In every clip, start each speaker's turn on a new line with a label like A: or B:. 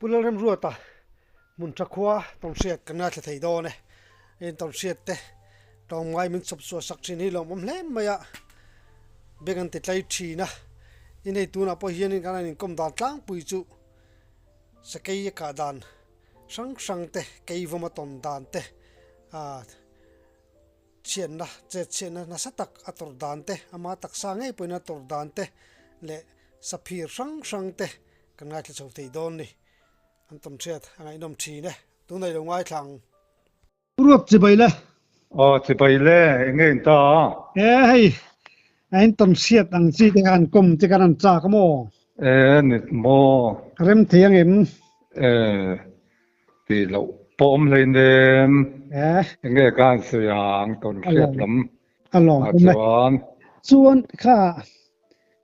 A: Pu Lalremruata hmun tha khua tawnhriat kan ngaithla thei dawn e. Heng tawnhriat te tlawmngai min chawp chhuah sak thin hi lawmawm hle mai a, beng an ti tlai thin a. In hei tunah pawh hianin kan han inkawm dan tlangpui chu sakei a kah dan hrang hrang te, keivawm a tawn dan te, ah chhiatna chet chhiatna nasa tak a tawrh dan te, ama taksa ngei pawhin a tawrh dan te leh saphir hrang hrang te kan ngaithla chho thei dawn ni. An tawn hriat a ngaihnawm thin e. Tunah i lo ngaithla ang. Ruat chibai le.
B: Aw chibai le, enge in ta a?
A: E hei, a in tawn hriat ang chi te kha an kawm che khan an chak a maw?
B: E ni maw?
A: Rem thei ang em?
B: E tih loh pawh awm hlei nem.
A: E.
B: Enge ka han sawi ang tawn hriat lam
A: A lawm awm e.
B: Chuan.
A: Chuan kha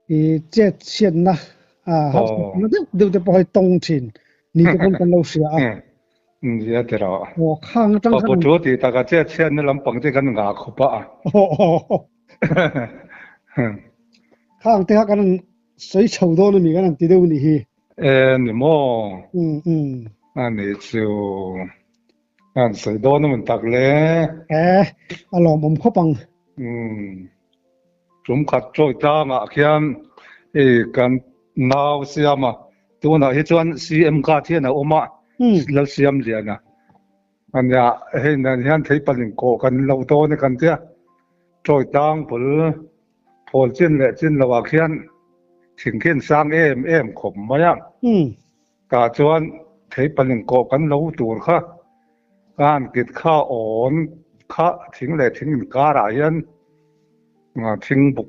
A: i chet chhiatna harsatna deuh deuh te pawh hei tawng thin ni te pawn kan lo hria a.
B: Nia ti rawh.
A: Aw khang atang
B: khan. Aw pu ti taka chet chhiatna lampang te kan ngah khawp a.
A: Khang te kha kan sawi chho dawn a mi kan han ti deuh nih hi.
B: E ni maw. A ni chu. An sawi dawn a mun tak le.
A: E, a lawmawm khawp ang.
B: Umm. Tum khat chawi tlangah khian i kan nau siam a, tunah hi chuan CM card hian a awm a, Lalsiam Liana. Ania hei nen hian theipaling kawh kan lo dawn e kan tia, chawi tlang bul phawl chin leh chin lohah khian thing khi an sang em em khawp mai a. Tah chuan theipaling kawh kan lo tur kha ka han kit kha awn kha thing leh thing inkarah hian thing buk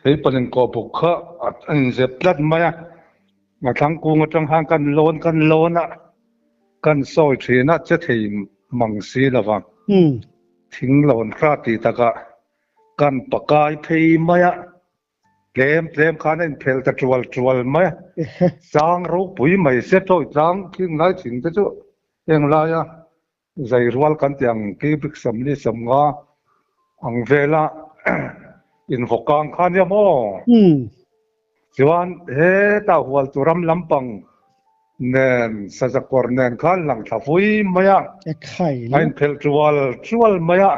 B: theipaling kawh buk kha a inzep tlat mai a, a thlang kung atang khan kan lawn kan lawn a, kan sawi thin a che thei mang si lo va, thing lawn hra tih takah kan pakai phei mai a. Tlem tlem khan a inphelh ta tual tual mai a, sang ropui mai se chawi tlang khing lai thin te chu heng laia zai rual kan tih ang cubic 40 50 ang vela invawkang kha nia maw? Chuan hetah hualtu ram lampang nen sazakawr nen khan lang thla vui mai a, a inphelh tual tual mai a.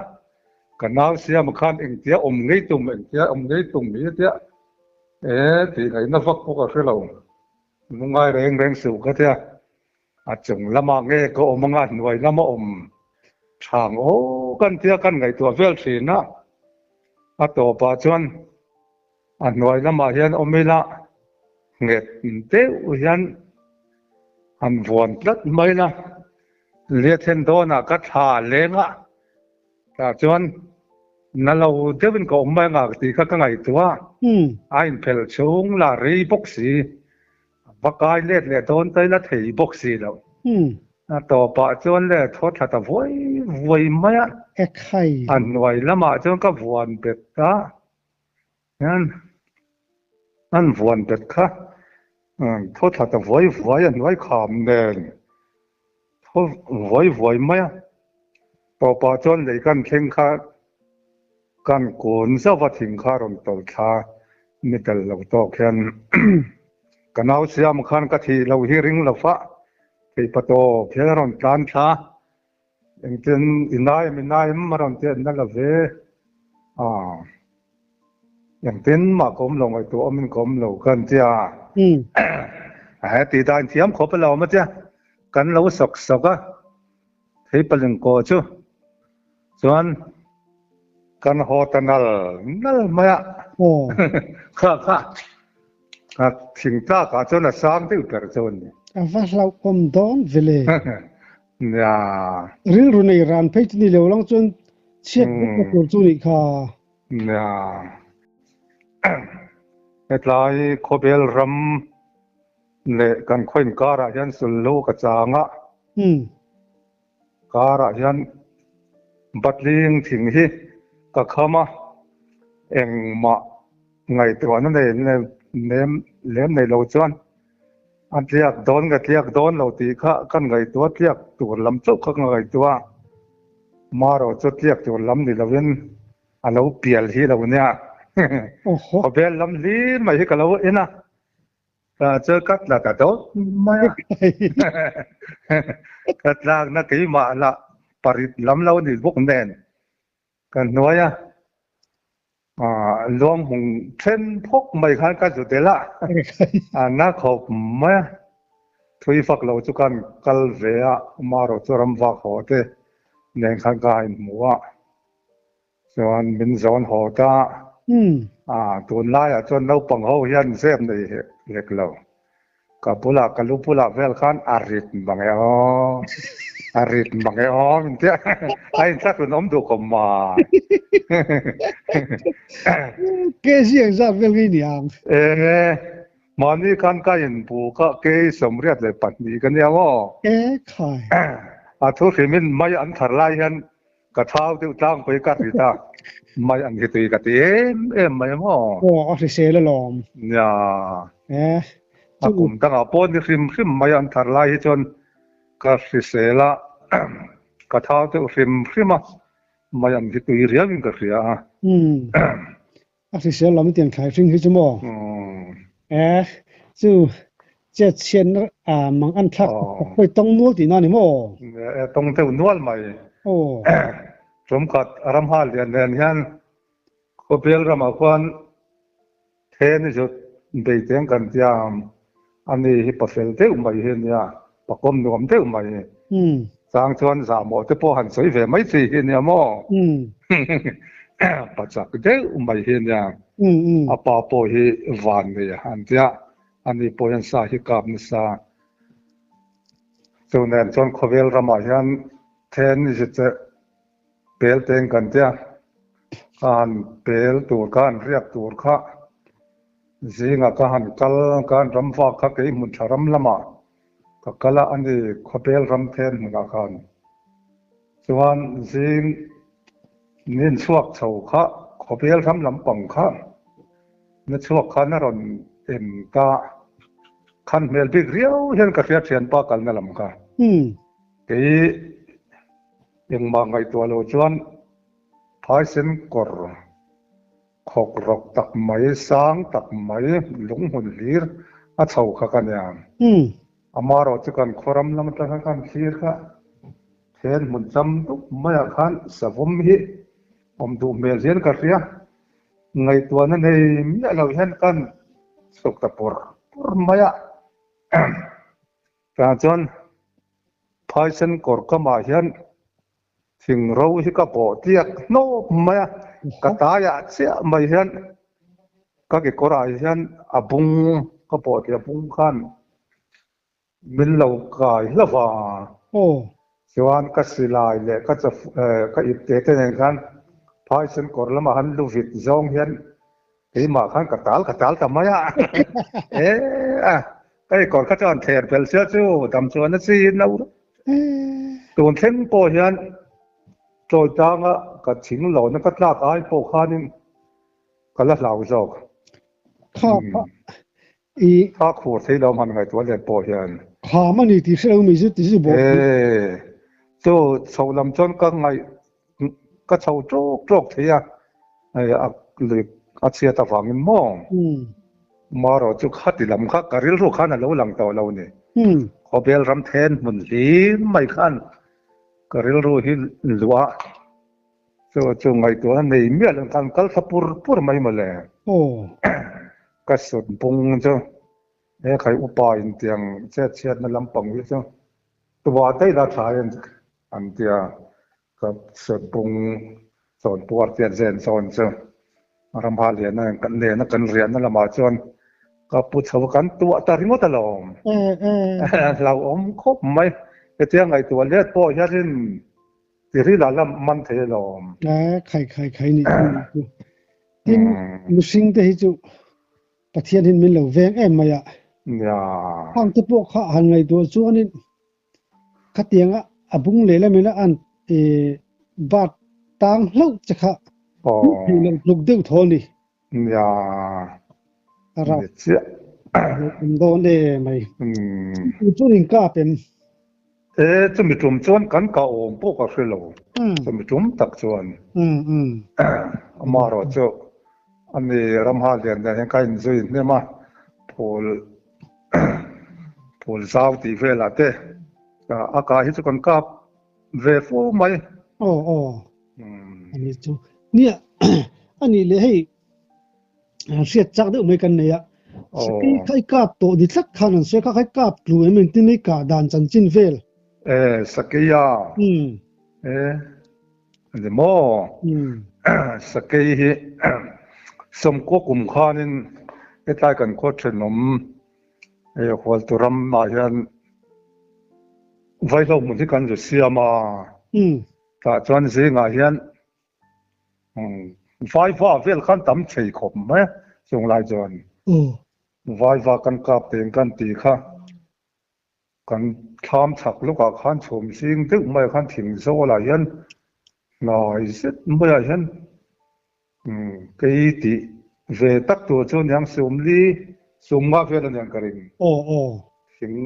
B: Ka nau siama khan engtia awm ngei tum, engtia awm ngei tum hi tia e tih ngaihna vak pawh ka hre lo. Lungngai reng reng suh ka tia, a chung lamah nge ka awm anga hnuai lama awm thang aw kan tia kan ngaihtuah vel thin a, a tawpah chuan A hnuai lamah hian awm ila nghet deuh hian han vuan tlat mai la, Liathen dawnah ka thla leng a, tah chuan na lo deuhin ka awm mai anga tih kha ka ngaihtuah a, a inphelh chhung la rei bawk si, va kai let leh dawn ta ila thei bawk si lo. A tawpah chuan le thaw thla ta vuai vuai mai a, a hnuai lamah chuan ka vuan bet a. Hian an vuan bet kha thaw thla ta vuai vuai a hnuai kham nen thaw vuai vuai mai a, tawpah chuan lei kan thleng kha kan kun zauh a thing kha a rawn tawlh thla ni tel lo tawk hian ka nau siam khan ka thih loh hi ring lo fa theihpa tawp hian a rawn tlan thla. Engtin i nai em i nai em a rawn ti a na la ve a engtin mah ka awm lo ngaihtuah awmin ka awm lo ka an tia a he tih dan thiam khawp a lo awm a tia kan lo sawk sawk a theipaling kawh chu chuan kan haw ta nal nal mai a kha kha A thing tlakah chuan a sang deuh ber chu a ni.
A: A va hlauhawm dawn ve le.
B: Nia.
A: Rilru nei ran phei chu ni lo lang chuan chhiat vekna tur chu nih kha.
B: Nia. Hetlai khawvel ram leh kan khaw inkarah hian sulhlo ka chang a. Karah hian Batling thing hi ka kham a, engmah ngaihtuahna nei lem lem nei lo chuan a tliak dawn nge tliak dawn lo tih kha kan ngaihtuah tliak tur lam chauh kha ka ngaihtuah a, marawh chu tliak tur lam ni lovin a lo pial hi lo nia. Khawvel lam hlir mai hi ka lo en a. Tah chuan ka tla ta dawt mai a. Ka tlakna keimah lah parit lam lo ni bawk nen ka hnuai a, luang hmung then phawk mai khan ka zu tel a, a na khawp mai a. Thui fak lo chu kan kal ve a, amaherawh chu ram vak haw te nen khan ka inhmu a. Chuan min zawn haw ta. A, tunlaiah chuan naupang ho hian zep nei lek lo. Ka bulah, ka lu bulah vel khan a rit mang e aw, a rit mang e aw min tia a inthlak rawn awm duh khawp mai.
A: Kg engzat vel ngei ni ang?
B: E, mahni khan ka inbu kha kei 82 ka nia maw?
A: E khai.
B: A thu hrimin mai an thar lai hian Ka thau deuh tlangpui ka rit a, mai an hi tui ka ti em em mai maw?
A: Aw, a hrisel alawm.
B: Nia.
A: Eh,
B: A kum dangah pawh ni hrim hrim mai an thar lai hi chuan ka hrisel a, ka thau deuh hrim hrim a, mai an hi tui riau in ka hria a.
A: Umm. A hrisel lam tiang thlai hring hi chu maw? Eh, chu chet chhiatna ah mang an thlak tak pawh i tawng nual tihna a ni maw?
B: Eh, tawng deuh nual mai.
A: Aw.
B: Tumkhat ramha lian nen hian khawbel ramah khuan then hi chu beiteng kan tia a ni hi pafel deuh mai hi a nia, pakawm nuam deuh mai. Chang chuan zahmawh te pawh han sawi ve mai chi hi a nia maw? Pachak deuh mai hi a nia. A pa pawh hi van nei a an tia, ani pawh hian sa hi kap nasa. Chu nen chuan khawvel ramah hian then zit pel teng kan tia, ka han pel tur kha han riak tur kha zingah ka han kal ka han ram vak kha kei hmun tha ram lamah Ka kal a, ani khawbel ram then hmunah khan chuan zing nin chhuak chho kha khawbel ram lampang kha na chhuak khan a rawn en ta khan hmel bik riau hian ka hria thianpa kalna lam kha. Kei engmah ngaihtuah lo chuan phaisen kawr Khawk rawk tak mai, sang tak mai, lunghmun hlir a chho kha ka nia. Amaherawh chu kan khawram lam atanga khan thlir kha then hmun cham dup maiah khan savawm hi awm duh hmel hian ka hria. Ngaihtuahna nei miah lo hian kan chhuk ta pur pur mai a. Tah chuan phaisen kawr kamah hian Thing ro hi ka bawh tliak hnawp mai a, ka taiah chiah mai hian ka kekawrah hian a bung ka bawh tliah bung khan min lo kai hlauh a. Chuan ka silai leh ka ka ipte te nen khan phaisen kawr lamah han lu vit zawng hian keimah khan ka tal ka tal ta mai a. E a, ka kekawr kha chuan thler belh sia chu dam chuan a chi in lo. Tun thleng pawh hian chawi tanga ka thing lohna ka tlak ai pawh khanin ka la hlau zawk.
A: Kha kha i.
B: Kha khur thei lo hman ngaihtuah let pawh hian.
A: Kham a ni tih hre lo mai chu ti chu bawk.
B: E, chu chho lam chuan ka ngaih ka chho tawk tawk thei a, hei a lui a chhiat avangin maw? Marawh chu khati lam kha ka rilru khan a lo lang tawh lo ni. Khawbel ram then hmun hlim mai khan ka rilru hi luah chu chu ngaihtuahna nei miah lo khan kal thla pur pur mai mawle. Ka sut bung chu he khai upa intiang chet chhiatna lampang hi chu tua daih la tha hian An tia, ka sawtbung chawn puar tiat zen chawn chu ramha liana kan nena kan riahna lamah chuan ka pu chho a, kan tuah ta ringawt alawm. Hlauhawm khawp mai. Hetia ngaihtuah let pawh hianin tiril ah la man thei alawm.
A: Khai khai khai nih chu nih chu. Tin, mihring te hi chu Pathian hian min lo veng em mai a. Khang te pawh kha han ngaihtuah chuanin Khatianga a bung leh lamin a an bat tang hlauh che kha hmuh loh tluk deuh thaw a ni.
B: Nia, ni chiah.
A: Awm dawn e mai. Chu chuan in kap em?
B: E, chumi tum chuan kan kah awm pawh ka hre lo. Chumi tum tak chuan. Amaherawhchu ani ramha lian nen hian ka inzui hnem a, phul. Phul zau tih velah te a kah hi chu kan kap ve fo mai.
A: Aw aw ani chu nia ani leh hei hriat chak deuh mai kan nei a sakei kha i kap tawh ni tlat khan an sawi kha kha i kap tlu em engtin i kah dan chanchin vel.
B: E sakei a e ani maw sakei hi sawmkua kum khanin hetlai kan khaw thenawm Hei Hualtu ram ah hian vaihlo hmun hi kan zu siam a, tah chuan zingah hian vaiva vel khan tam thei khawp mai a chung lai chuan vaiva kan kap teng kan ti kha kan thlam chhak lawkah khan chhum zing deuh maiah khan thing zawlah hian hnai zet maiah hian Kei tih ve tak tur chu niang sumli sum nga vel aniang ka ring.
A: Aw aw.
B: Thing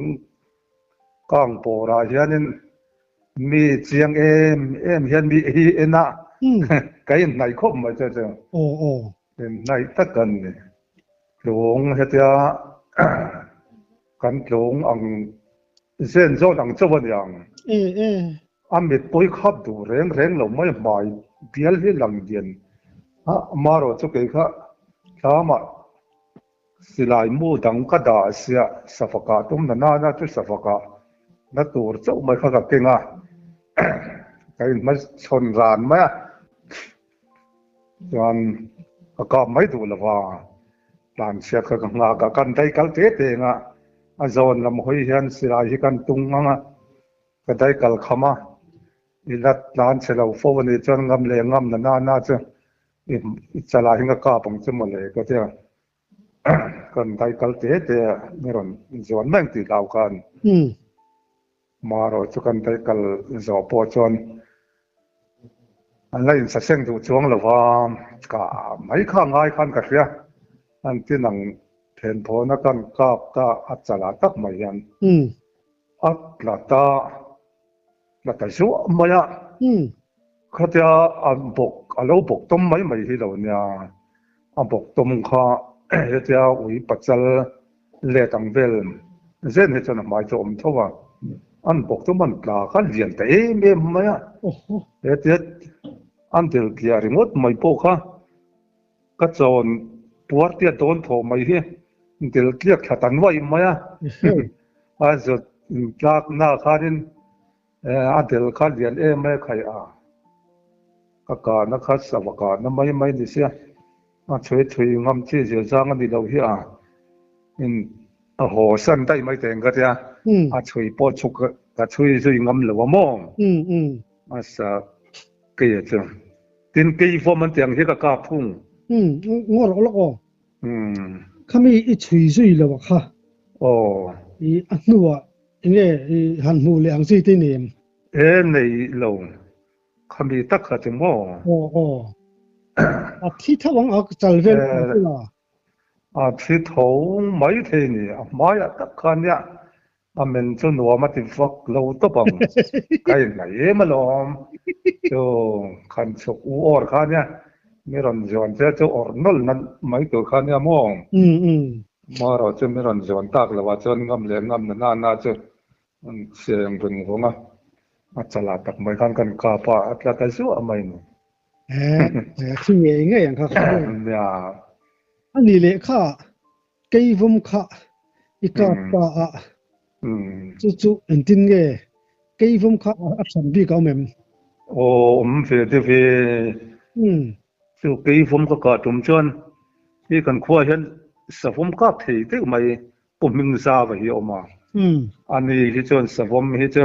B: kang pawrah hianin mi chiang em em hian mi hi en a, ka inhnaih khawp mai chu chu.
A: Aw aw.
B: Inhnaih tak an ni. Tlung hetia kan tlung ang zen zawn ang chauh aniang.
A: E e.
B: A mit pawi khap duh reng reng lo mai hmai bial hi lang dian a, amarawh chu kei kha thlamah silai mu dang ka dah siah safakah tum na nana chu safakah na tur chauh mai kha ka keng a, ka inhmachhawn ran mai a, chuan ka kap mai duh lo va, tlanchhiat kha ka nghak a, kan dai kal te te ang a, a zawn lam hawi hian silai hi kan tung ang a. Ka dai kal kham a, i la tlan chhe lo fo a nih chuan ngam leh ngam na na na chu i chalah hi ka kap ang chu mawle ka tia. Kan dai kal te te a ni rawn zuan mai ang tih hlau khan. Marawh chu kan dai kal zawh pawh chuan an la insaseng duh chuang lo va, ka mai kha ngai khan ka hria. An tin ang phenphawna kan kap ta a chalah tak mai hian. A tla ta, tla ta zuah mai a. Khatia a bawk, a lo bawk tawm mai mai hi lo nia. A bawk tawm kha hetia ui pachal let ang vel zen hi chuan a hmai chu a awm tho a. An bawk tawm an tla kha lian ta em em mai a. Hetia an dil tliah ringawt mai pawh kha Ka chawn puar tia dawn thaw mai hi del tliak thla ta nuai mai a, a zawt tlak na khanin a del kha lian em mai a khai a, ka kahna kha sava kahna mai mai ni sia, a chhui chhui ngam chi zir zang a ni loh hi a, in a haw san daih mai teng ka tia, a chhui pawh chhuk ka chhui zui ngam lo a maw? A sa kei a chu. Tin, kei vawm an tih ang hi ka kap thung.
A: Umm, ngaw rawh lawk aw.
B: Umm.
A: Khami i chhui zui lo a kha.
B: Aw.
A: I a hnuah enge i han hmuh leh ang chi te nem?
B: E nei lo. Khami tak kha chu maw?
A: Aw aw. A thi tho ang a chal vel ang chu la.
B: A thi tho mai thei ni. A hmaiah tak kha nia A men chu nuam a ti vak lo tawp ang. Ka inhnaih em alawm. Chu khan chhuk u awr kha nia, mi rawn zuan che chu awrh nawlh na mai tur kha nia maw? Marawh chu mi rawn zuan tak lo ah chuan ngam leh ngam na na na chu an cheng veng vawng a, a chalah tak mai khan kan kap a, a tla ta zuah mai ni.
A: He, thi ngei ngei ang kha kha.
B: Nia.
A: A ni leh kha Keivawm kha i kap ta a, chu chu engtin nge keivawm kha a hran bik a awm em?
B: Aw, awm ve deuh e. Chu keivawm ka kah tum chuan hi kan khuaah hian savawm kap thei deuh mai Pu Hmingzava hi a awm a. Ani hi chuan savawm hi chu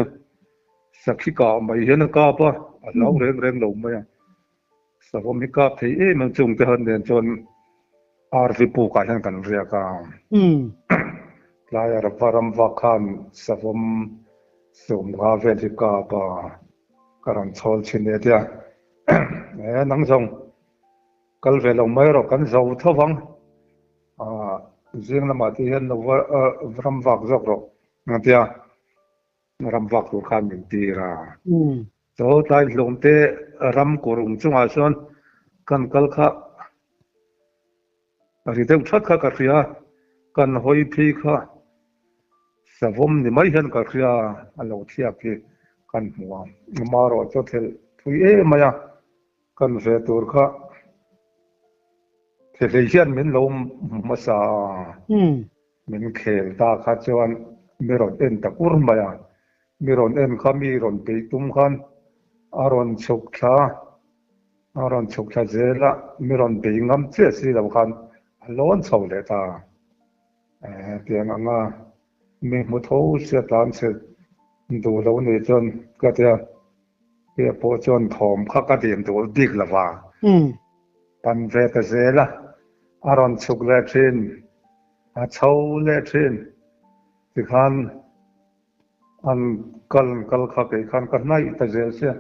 B: sakhi kah mai hian a kap a, a hlau reng reng lo mai a. Savawm hi kap thei em em chungte ho nen chuan RV pukah hian kan riak a. Tlaia ram vak khan savawm sawmnga vel hi kap a, ka rawn chhawl thin e tia. E nang zawng kal ve lo mai rawh kan zo tho vang. Zing lamah te hian lo ram vak zawk rawh a tia. Ram vak tur khan min tir a. Chaw tlai hlawm te ram kawr um chungah chuan kan kal kha a ri deuh that kha ka hria, kan hawi phei kha Savawm ni mai hian ka hria a lo thiak hi kan hmu a, amaherawh chu thelh thui em mai a, kan ve tur kha thehlei hian min lo hmu hmasa a, min khel ta kha chuan mi rawn en ta kur mai a, mi rawn en kha mi rawn peih tum khan a rawn chhuk thla a, a rawn chhuk thla zel a, mi rawn bei ngam chiah si lo khan a lawn chho leh ta a. Hetiang anga mi hmu tho sia tlan chhe duh lo nih chuan ka tia, tia pawh chuan thawm kha ka dim duh bik lo va. Pan ve ta zel a, a rawn chhuk leh thin, a chho leh thin. Tikhan an kal an kal kha kei khan ka hnaih ta zel sia,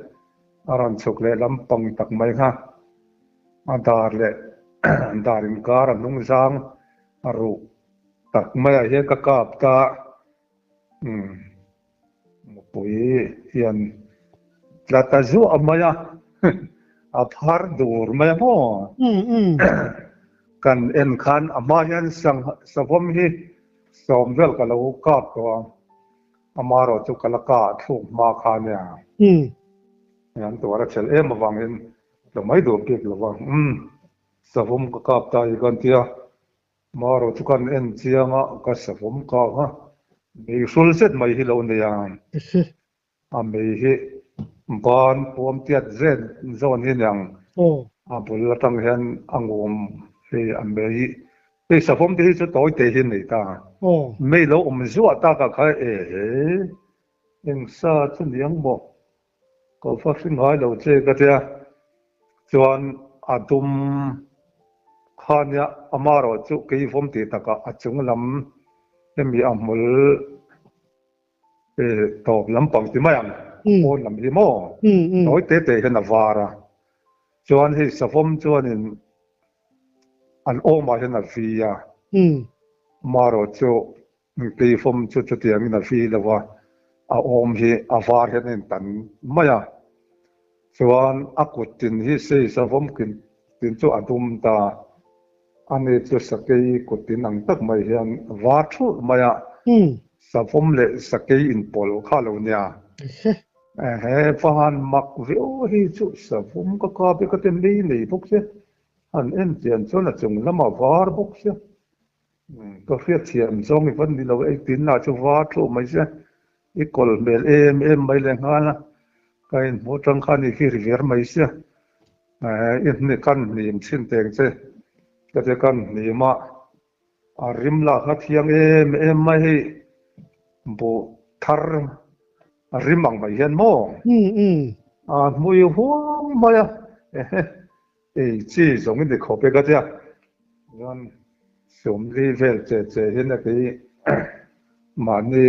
B: a rawn chhuk leh lampang tak mai kha a dar leh dar inkar a hnung zang A ruh tak maiah hian ka kap ta umm mupui hian tla ta zuah mai a, a phar dur mai a maw? Kan en khan a hma hian savawm hi sawm vel ka lo kap tawh a, amaherawh chu ka la kah thluk hma kha nia. An tuar a chhel em avangin tla mai duh bik lo va umm. Savawm ka kap ta hi ka tia, Maro chu kan en chiang a, ka savawm kap a, mei hrul zet mai hi lo nei a, a mei hi ban puam tiat zet zawn hi niang, a bul atang hian a ngum hei a mei, hei savawm te hi chu tawi te hi nei ta, mei lo awm zuah tak ah kha e he, eng sa chu niang maw? Ka va hre ngai lo che ka tia, chuan a dum kha nia amaherawh chu keivawm tih takah a chung lam hemi a hmul tawp lampang ti mai ang, a pawn lam hi maw tawi te te hian a var a, chuan hei savawm chuanin an awmah hian a vi a, amaherawh chu Keifawm chu chutiangin a vi lo a, a awm hi a var hian a intan mai a. Chuan a kut tin hi sei savawm kin tin chu a dum ta. Ani chu sakei kut tin ang tak mai hian var thulh mai a, savawm leh sakei inpawlh kha lo nia. Ehe, vahan mak viau hi chu savawm ka kap i ka ti mei nei bawk sia, han en chian chuan a chung lamah var bawk sia. Ka hriatthiam zawng i va ni lo ei tin lah chu va thuh mai che, i kawl hmel em em mai leh nghal a, ka inhmuh atang khan i vir ver mai sia, i hni kan hnim chhin teng che, ka ti kan hnim a, a rim lah kha thiang em em mai hei buh thar a rim ang mai hian maw a hmui huang mai a, ehe. Ei chi zawng i ni khawp e ka tia. Chuan sawmli vel che che hian a kei mahni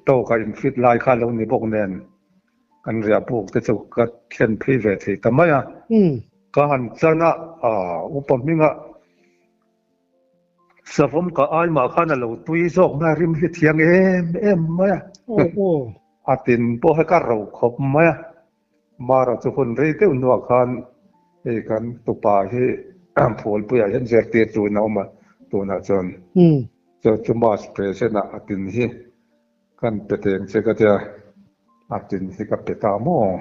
B: tawka in fit lai kha lo ni bawk nen kan riah buk te chu ka thlen phei ve thei ta mai a. Ka han chan a, upa hminga savawm ka ai mah khan a lo tui zawk mai a, rim hi thiang em em mai a. A tin pawh hi ka ro khawp mai a. Mara chu hun rei deuh hnuah khan hei kan tupa hi Phualpuiah hian zirtirtu in a awm a, tunah chuan chu chu Mass present ah a tin hi kan pe teng che ka tia, a tin hi ka pe ta maw?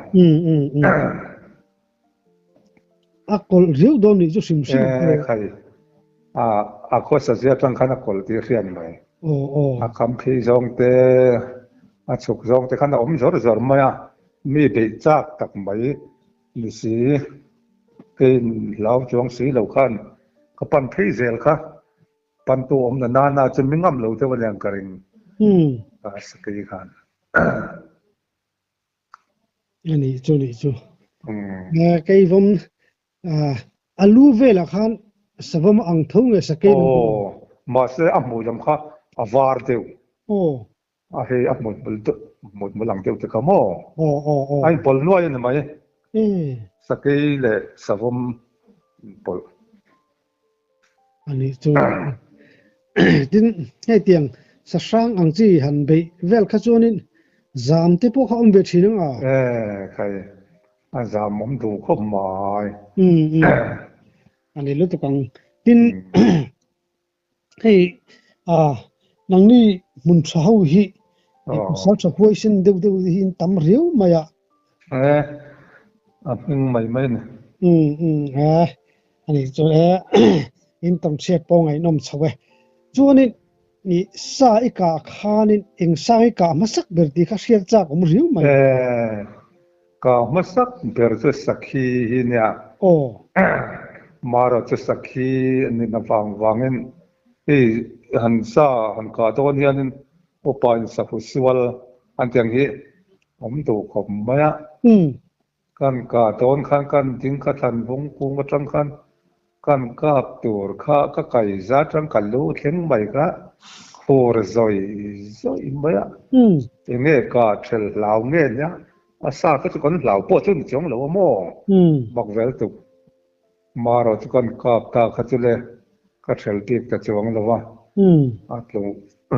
A: A kawlh riau dawn nih chu hrim hrim
B: e. E khai, a a khawsa zia tang khan a kawlh tih hriat mai. A kham phei zawng te, a chhuk zawng te khan a awm zawr zawr mai a, mi beih chak tak mai ni si, keiin hlau chuang si lo khan ka pan phei zel kha, pantu awm na nana chu mi ngam lo deuh aniang ka ring a sakei khan.
A: Ani chu ni chu. Keivawm a lu velah khan savawm a ang tho nge sakei
B: lam pawh? Aw, mahse a hmui lam kha a var deuh.
A: Aw.
B: A hei a hmui hmul deuh, hmui hmul ang deuh te kha maw?
A: Aw aw aw.
B: A inpawlh nuai a ni mai. Sakei leh savawm inpawlh.
A: Ani chu tin hetiang sahrang ang chi han beih vel kha chuanin zam te pawh kha awm ve thin ang a.
B: E khai a zam awm duh khawp mai.
A: Um um ani lutuk ang. Tin hei a nangni hmun tha ho hi. Pasal tha huaisen deuh deuh hi in tam riau mai a.
B: E, a hming mai mai a ni.
A: Um um e, a nih chu e, in tam chhiat pawh ngaihnawm chho e. Chuanin i sa i kah khanin eng sang i kah hmasak ber tih kha hriat chak awm riau mai.
B: E, kah hmasak ber chu sakhi hi nia.
A: Aw.
B: Mara chu sakhi a nih na vang vangin hei han sa han kah dawn hianin Upa in sahu sual an tih ang hi awm duh khawp mai a. Kan kah dawn khan kan ding kha thlan vung kung atang khan kan kap tur kha ka kai za atang ka lu thleng mai kha khur zawi zawi mai a. Enge kah thel hlau nge nia a sa kha chu kan hlau pawh chu ni chuang lo a maw mak vel tuk. Marawh chu kan kap ta kha chu le, ka hrel bik ta chuang lo a, a tlu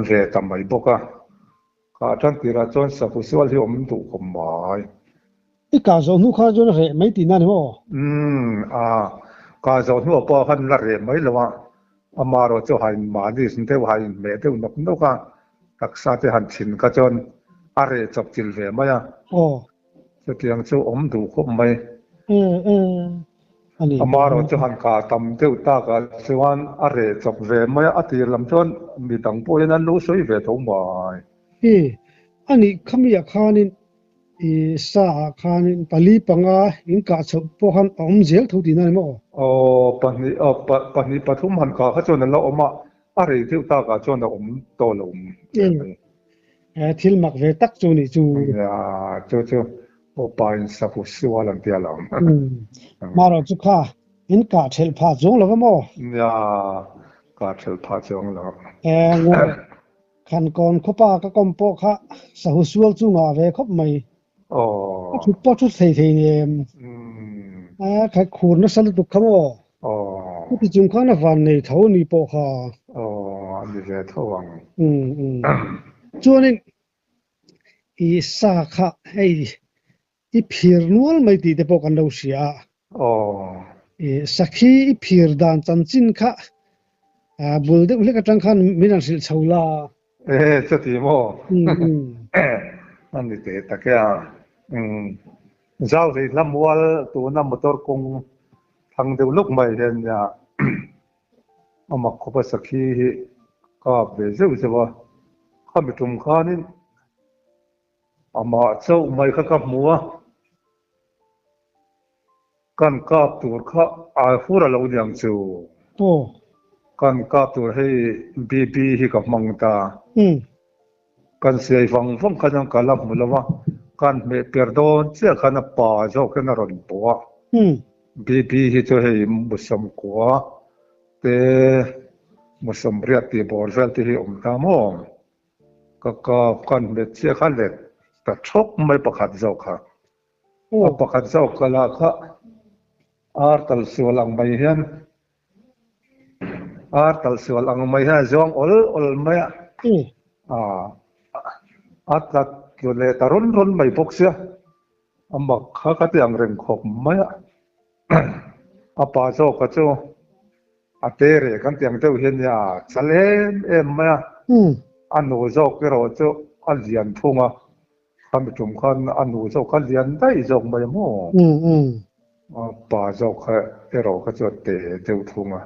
B: ve ta mai bawk a. Kah tan tirah chuan sahu sual hi awm duh khawp mai.
A: I kah zawh hnu kha chuan reh mai tihna a ni maw?
B: Umm, a kah zawh hnuah pawh khan la reh mai lo a, amarawh chu hain mahni deuh hain hmeh deuh nawk nawk a, taksa te han chhin kha chuan a reh chawp chilh ve mai a.
A: Aw.
B: Chutiang chu awm duh khawp mai. Amaherawh chu han kah tam deuh takah chuan a reh chawp ve mai a, a tir lam chuan mi dang pawhin an lo sawi ve tho mai.
A: I, a nih khamiah khanin i sa ah khanin pali panga in kah chhoh pawh khan a awm zel tho tihna a ni maw?
B: Aw, pahnih, aw, pahnih pathum han kah kha chuan a la awm a, a rei deuh takah chuan a awm tawh lo ve mai.
A: He thil mak ve tak chu nih chu.
B: Nia, chu chu upa in sahu sual an tia lo.
A: Marawh chu kha in kah thelh phah chuang lo va maw?
B: Nia, kah thelh phah chuang lo.
A: E, ngawi, khan kawn khawpa ka kawm pawh kha sahu sual chu ngah ve khawp mai.
B: Aw.
A: A thut pawh thut thei thei nem. A kha khur nasa lutuk kha maw?
B: Aw.
A: Chuti chung khan a van nei tho ni pawh kha.
B: Aw, a ni ve tho ang.
A: Umm. Chuanin i sa kha hei i phir nual mai tih te pawh kan lo hria a.
B: Aw.
A: I sakhi i phir dan chanchin kha bul deuh hlek atang khan min han hrilh chho la.
B: E, chuti maw? A ni teh tak e a. Zau hlei hla mual tuna motor kawng thang deuh lawk mai hian nia a mak khawp a sakhi hi kap ve zeuh zeuh a. Khami tum khanin amah chauh mai kha ka hmu a. Kan kap tur kha ai hur a lo niang chu.
A: Aw.
B: Kan kap tur hei BB hi ka hmang ta. Kan siai vang vang khan an ka la hmu lo a, kan hmeh per dawn chiah khan a pa zawk hian a rawn bawh a. BB hi chu hei musam kua te musam riat tih bawr vel te hi awm ta maw? Ka kap kan hmet chiah kha let ta thawk mai pakhat zawk kha. A pakhat zawk ka lah kha ar tal sual ang mai hian ar tal sual ang mai hian a zuang awl awl mai a, a tla tlu leh ta rawn rawn mai bawk sia, a mak kha ka ti ang reng khawp mai a, a pa zawk a chu a te reh kan ti ang deuh hian nia chal em em mai a, a nu zawk erawh chu a lian thung a. Khami tum khan a nu zawk kha lian daih zawk mai a maw? A pa zawk kha erawh kha chu a te deuh thung a.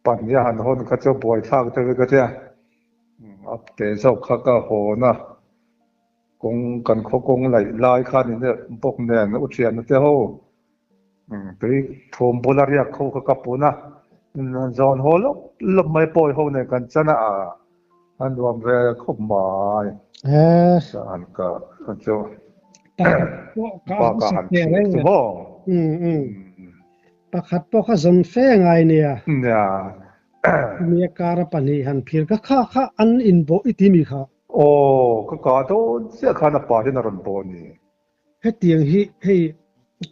B: Pahnih a han hawn kha chu a buaithlak deuh e ka tia. A te zawk kha ka hawn a, kawng kan khaw kawng laih lai khan in bawk nen u thiana te ho tui thum bula riak ho kha ka pun a, zawn haw lawp lawp mai pawi ho nen kan chan a. A nuam ve khawp mai. An ka chu bakah han thlir chu maw.
A: Pakhat pawh kha zawn fe ngai nia.
B: Nia.
A: Chumi a kara pahnih han phir kha kha kha an inbawh i ti mi kha.
B: Aw ka kah dawn chiah khan a pa hian a rawn bawh a ni.
A: Hetiang hi hei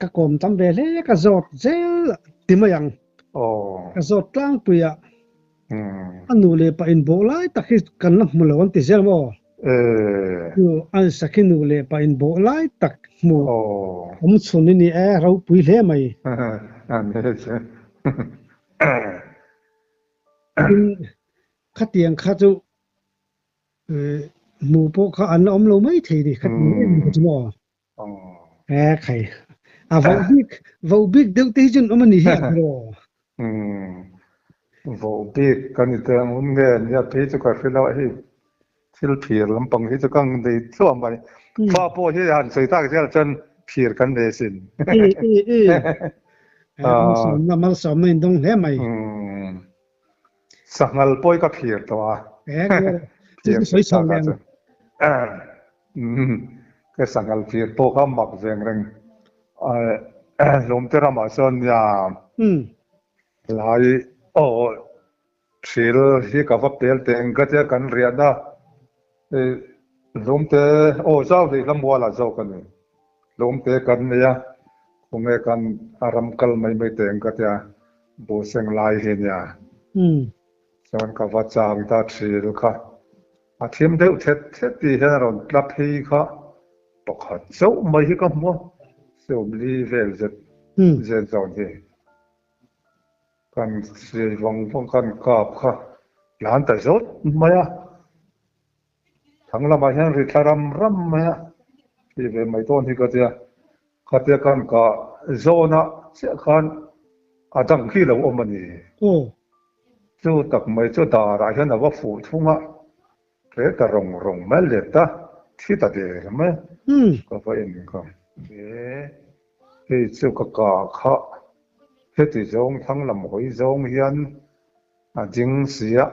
A: ka kawm tam ve hle ka zawt zel ti mai ang.
B: Aw.
A: Ka zawt tlangpui a. A nu leh pa inbawh lai tak hi kan la hmu lo an ti zel maw?
B: Ee.
A: Chu an sakhi nu leh pa inbawh lai tak hmu awm chhun i ni e, ropui hle mai.
B: Ani che.
A: Tin, khatiang kha chu. Hmuh pawh kha an la awm lo mai thei ni kha ti em kha chu maw. E khai. A vo bik vo bik deuh te hi chuan awm a ni hi a tiraw.
B: Vo bik kan ni te ang un nge nia phei chu ka hre lo a hei thil phir lampang hi chu ka nei tluah mai. Fa pawh hi han sawi tak zel chuan phir kan nei asin.
A: Malsawmna malsawmna in dawng hle mai.
B: Sanghal pawh hi ka phir tawh a.
A: Phir sawi chho leh ang.
B: Ka sanghal phir pawh kha mak veng reng. Hlawmte ramah chuan nia lai aw thil hi ka va pel teh eng ka tia kan riahna hlawmte aw zau hlei hla mualah zawk a ni. Hlawmte kan nei a, khawnge kan a ram kal mai mai teh eng ka tia buhseng lai hi nia. Chuan ka va chang ta thil kha a thim deuh thet thet tih hian a rawn tla phei kha pakhat chauh mai hi ka hmu a, sawmli vel zet zet zawn hi. Kan siai vang vang kan kap kha tlan ta zawt mai a, thang lamah hian ri thla ram ram mai a, ti ve mai dawn hi ka tia, khatia kan kah zawn ah chiah khan a dang khi lo awm a ni. Chu tak mai chu darah hian a va fuh thung a, Hle ta rawng rawng mai let a, thi ta der mai. Ka va en kha. E, hei chu ka kah kha heti zawng thlang lam hawi zawng hian a ding si a,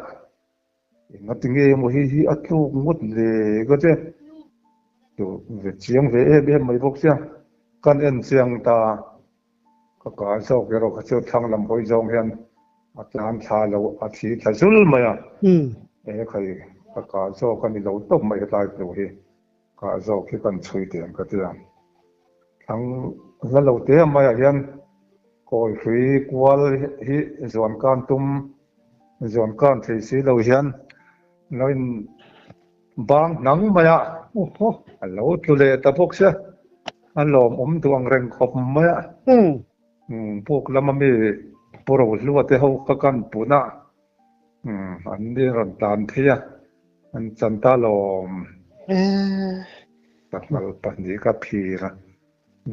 B: engati nge emaw hei hi a tluk ngawt le ka che. Chu ve chiang ve em em mai bawk sia, kan en chiang ta. Ka kah zawk erawh kha chu thlang lam hawi zawng hian a tlan thla lo, a thi thla zul mai a. E khai, ka kah zawk a ni lo tawp mai hetlai hnu hi. Kah zawk hi kan chhui teh ang ka ti a. Thlang hla lo te maiah hian kawi hrui kual hi zuan kan tum, zuan kan thei si lo hian lo in Bang hnang mai a, a lo tlu leh ta bawk sia, a lawmawm duh ang reng khawp mai a. Puk lama mi Pu Rohlua te ho kha kan pun a, an ni rawn tlan phei a, an chan ta lawm. Sanghal pahnih ka phir a,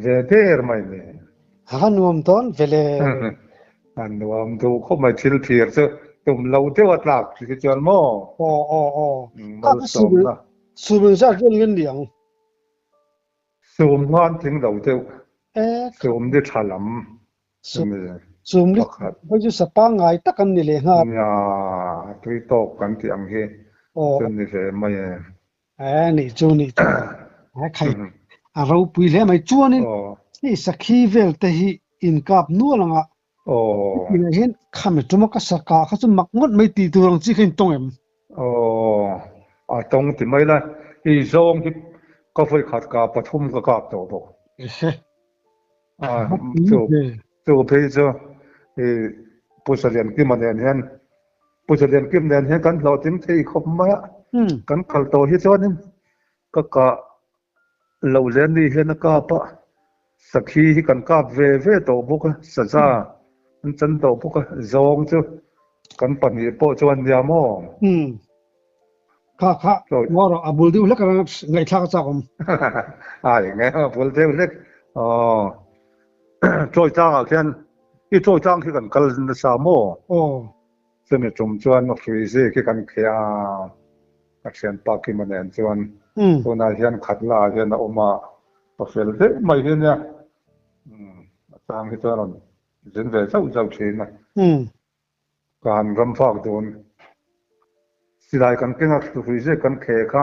B: ve der mai ni.
A: A nuam dawn ve le.
B: A nuam duh khawp mai thil phir chu tum lo deuh a tlak khi chuan maw.
A: Aw aw aw. Malsawmna. Sum engzat vel nge ni ang?
B: Sum ngan tling lo deuh. Sum ni tha lam.
A: Sum ni hei chu sa pangngai tak an ni leh nghal.
B: Nia, tui tawk kan tih ang hi chu ni ve mai e.
A: E nih chu nih chu e khai a ropui hle mai chuanin hei sakhi vel te hi inkap nual anga inah hian khami tuma ka saka kha chu mak ngawt mai tih tur ang chi kha in tawng em?
B: Aw a tawng ti mai la hei zawng hi ka vawi khat ka pathum ka kap tawh bawk.
A: Ehe.
B: A chu chu phei chu i Pu Saliankima nen hian Pu Zaliankim nen hian kan hlawhtling thei khawp mai a, kan kal tawh hi chuanin ka kah loh leh ni hian a kap a, sakhi hi kan kap ve ve tawh bawk a, saza an chan tawh bawk a, zawng chu kan pahnih pawh chuan nia maw?
A: Kha kha ngaw rawh, a bul deuh hlek a ngaihthlak a chak awm.
B: Ai nge a bul deuh hlek, aw chawi tlangah khian I chawi tlang khi kan kal nasa maw?
A: Aw.
B: Chumi tum chuan hrui zi khi kan kheh a, ka thianpa Kima nen chuan tunah hian khatla ah hian a awm a, ka fel deuh mai hi ania. A chang hi chuan a rawn zin ve zauh zauh thin a. Ka han ram fak dawn. Silai kan keng a, hrui zi kan kheh kha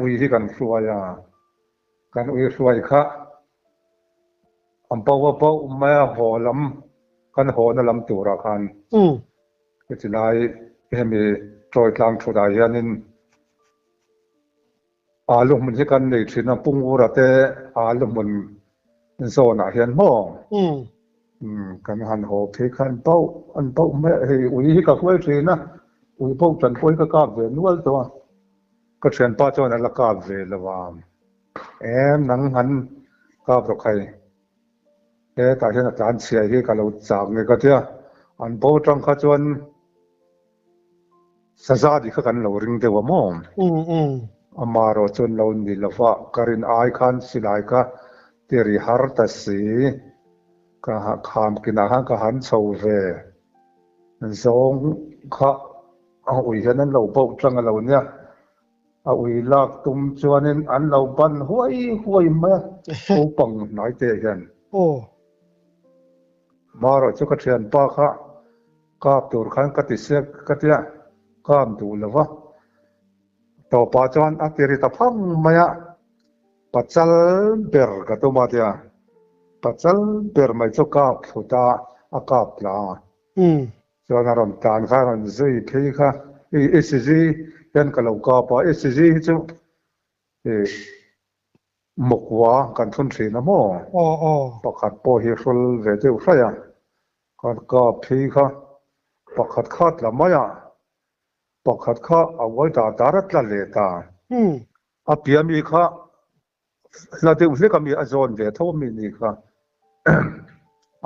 B: ui hi kan hruai a, kan ui hruai kha A bo a bo mai a haw lam kan hawna lam turah khan heti lai hemi chawi tlang thutah hianin alu hmun hi kan nei thin a, Pu Ngura te alu hmun zawnah hian maw kan han haw phei khan bo an bo mai a, hei ui hi ka hruai thin a, ui bo tan pawh hi ka kap ve nual tawh a, ka thianpa chuan a la kap ve lo a. Em nang han kap rawh khai. Hetah hian a tlan chhia hi ka lo chak nge ka tia. An bo atang kha chuan Saza tih kha kan lo ring deuh a maw? Amaherawh chuan lo ni lo va, ka rin ai khan silai kha ti ri har ta si. Ka kham kinah khan ka han chho ve zawng kha a ui hian an lo bauh tlang a lo nia. A ui lak tum chuanin an lo ban huai huai mai a, naupang hnai te hian. Marawh chu ka thianpa kha Kap tur khan ka ti sek ka tia, kap duh lo va. Tawpah chuan a ti ri ta phang mai a, pachal ber ka tum a tia, pachal ber mai chu kap thlut a, a kap tla a. Chuan a rawn tlan kha a rawn zui phei kha, i SG hian ka lo kap a, SG hi chu i Mawkua kan thun thin a maw? Pakhat pawh hi hrul ve deuh hraih a. Kan kap phei kha pakhat kha tla mai a, pakhat kha a uai dar dar a tla leh ta. A pia mi kha hla deuh hlek a mi a zawn ve tho a mi ni kha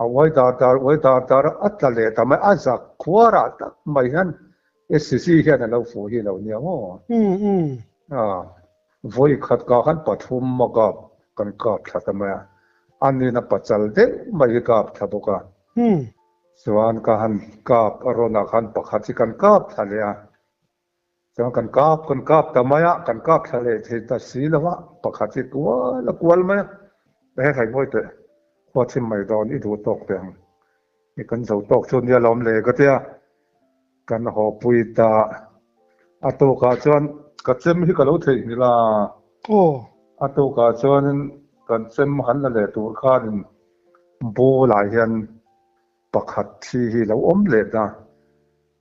B: a uai dar dar uai dar dar a tla leh ta mai a zak khuarah tak mai hian SCC hian a lo fuh hi lo nia maw? Vawi khat ka khan pathum a kap kan kap thla ta mai a, a nina pachal deuh mai hi kap thla bawk a. Chuan ka han kap a rawnah khan pakhat hi kan kap thla leh a, chuan kan kap kan kap ta mai a, kan kap thla leh thei ta si lo a, pakhat hi kual a kual mai a, he khai mawi teh khua chhim mai dawn i duh tawk teh ang, i kan zo tawk chu nia lawm le ka tia. Kan haw pui ta. A tukah chuan ka chem hi ka lo theihnghilh a. A tukah chuanin kan chem han la leh tur khanin bulah hian pakhat thi hi lo awm leh ta.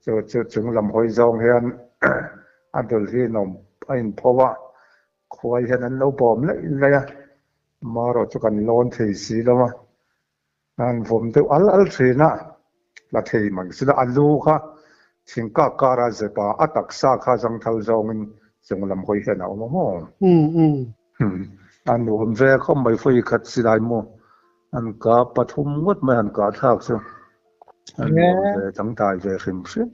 B: Chu chu chung lam hawi zawng hian a dul hi in awm a inpho a, khuai hian an lo bawm laih laih a. Marawh chu kan lawn thei si lo a. An vawm deuh al al thin a, la thei mai sin a, a lu kha thingkak kara zep a, a taksa kha zangthal zawngin chung lam hawi hian a awm a maw? A nuam ve khawp mai fawi khat silai maw an kah pathum ngawt mai han kah thlak chu a nuam ve dangdai ve hrim hrim.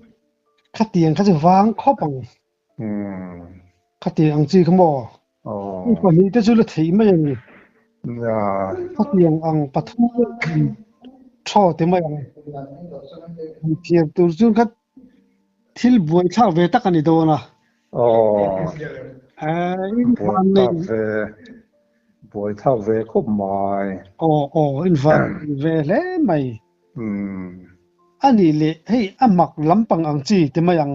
A: Khatiang kha chu vang khawp ang. Khatiang ang chi kha maw? I pahnih te chu la theih mai ang. Khatiang ang pathum thaw te mai ang. Thiam tur chu kha thil buai thlak ve tak a ni dawn a.
B: Buai thlak ve buai thlak ve khawp mai.
A: Aw aw in van ve hle mai. A nih leh hei a mak lampang ang chi ti mai ang.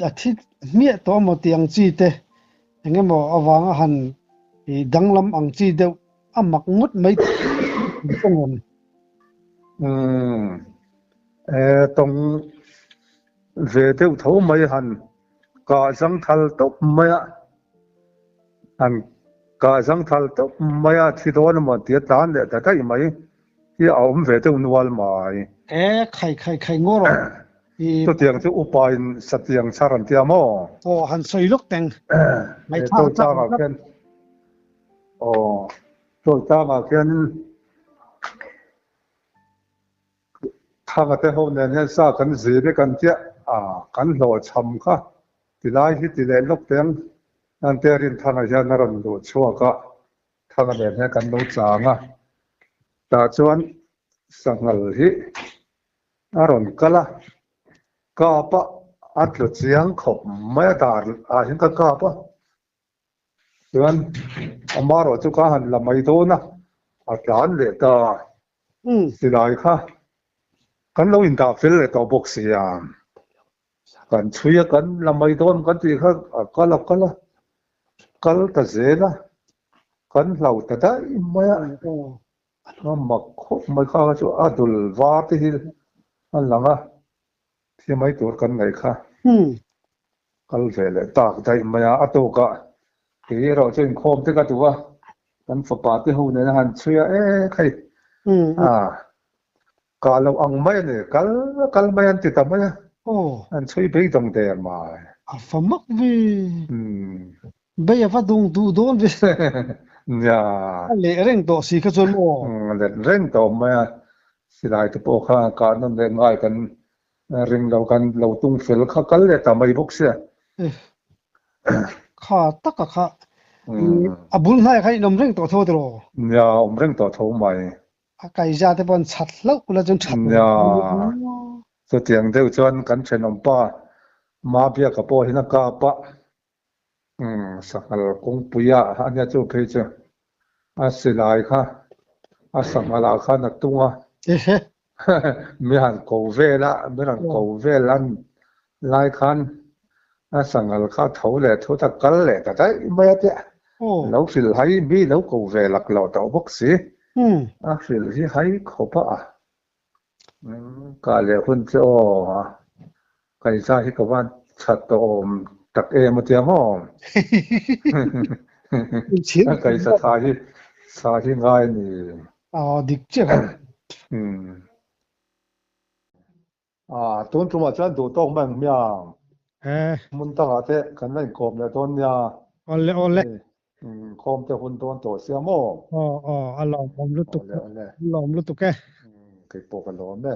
A: A thi hmiah tawh emaw tih ang chi te eng emaw avanga han danglam ang chi deuh a mak ngawt mai tih ang em?
B: Umm e tawng ve deuh tho mai han kah zangthal tawp mai a, han kah zangthal tawp mai a thi dawn emaw tia tlan leh ta daih mai. Hi a awm ve deuh nual mai.
A: E khai khai khai ngaw rawh.
B: I Chutiang chu upa in satiang chhar an tia maw?
A: Aw han sawi lawk teng.
B: He chawi tlangah khian aw chawi tlangah khian Thanga te ho nen hian sa kan zir i kan tia a kan hlawhchham kha tilai hi ti leh lawk teng. Ante Rinthanga hian a rawn luh chhuak a. Thanga nen hian kan lo chang a, tah chuan sanghal hi a rawn kal a, kap a, a tlu chiang khawp mai a, dar ah hian ka kap a, chuan amaherawh chu ka han la mai dawn a, a tlan leh ta a, silai kha kan lo indah fel leh tawh bawk si a, kan chhui a, kan la mai dawn kan tih kha a kal a kal a. Kal ta zel a, kan hlau ta daih mai a, a mak khawp mai kha chu a dul var te hi a lang a, thi mai tur kan ngaih kha kal ve leh tak daih mai a, a tawkah kei erawh chu inkhawm te ka duh a, kan fapa te ho nen a han chhui a, e khai a kah loh ang mai a ni, kal kal mai an ti ta mai a, an chhui beidawng der mai.
A: A fa mak ve. Bei a va dawng duh dawn ve.
B: Nia.
A: A leh reng tawh si kha chuan maw?
B: A let reng tawh mai a, silai te pawh kha kah nawn leh ngai kan Ring lo kan lo tung fel kha kal leh ta mai bawk sia.
A: Kha taka kha a bul hnaiah khan in awm reng tawh tho tiraw?
B: Nia, awm reng tawh tho mai.
A: A kaiza te pawh an chhat hlauh ula chuan that
B: Nia, chutiang deuh chuan kan thenawmpa Mabiaka pawh hian a kap a, sanghal kawngpui ah a nia chu phei chu a silai kha a sanghal ah khan a tung a, mi han ko vel a, mi rawn ko vel an lai khan a sanghal kha a tho leh thut a kal leh ta daih mai a tia, lo hrilh hai mi lo ko ve lak loh tawh bawk si, a hrilh hi hai khawp a. Kah leh hun che aw, Kaisa hi ka van that tawh awm tak em a tia maw? Kaisa tha hi tha hi ngai a ni.
A: Aw dik chiah kha.
B: Ah tun tumah chuan duh tawk mai ang hmiang. Hmun dangah te kan la inkawm leh dawn nia.
A: Awle awle.
B: Khawm te hun dawn tawh sia maw?
A: Aw aw a lawmawm lutuk
B: Awle awle.
A: A lawm lutuk e.
B: Keipawh ka lawm e.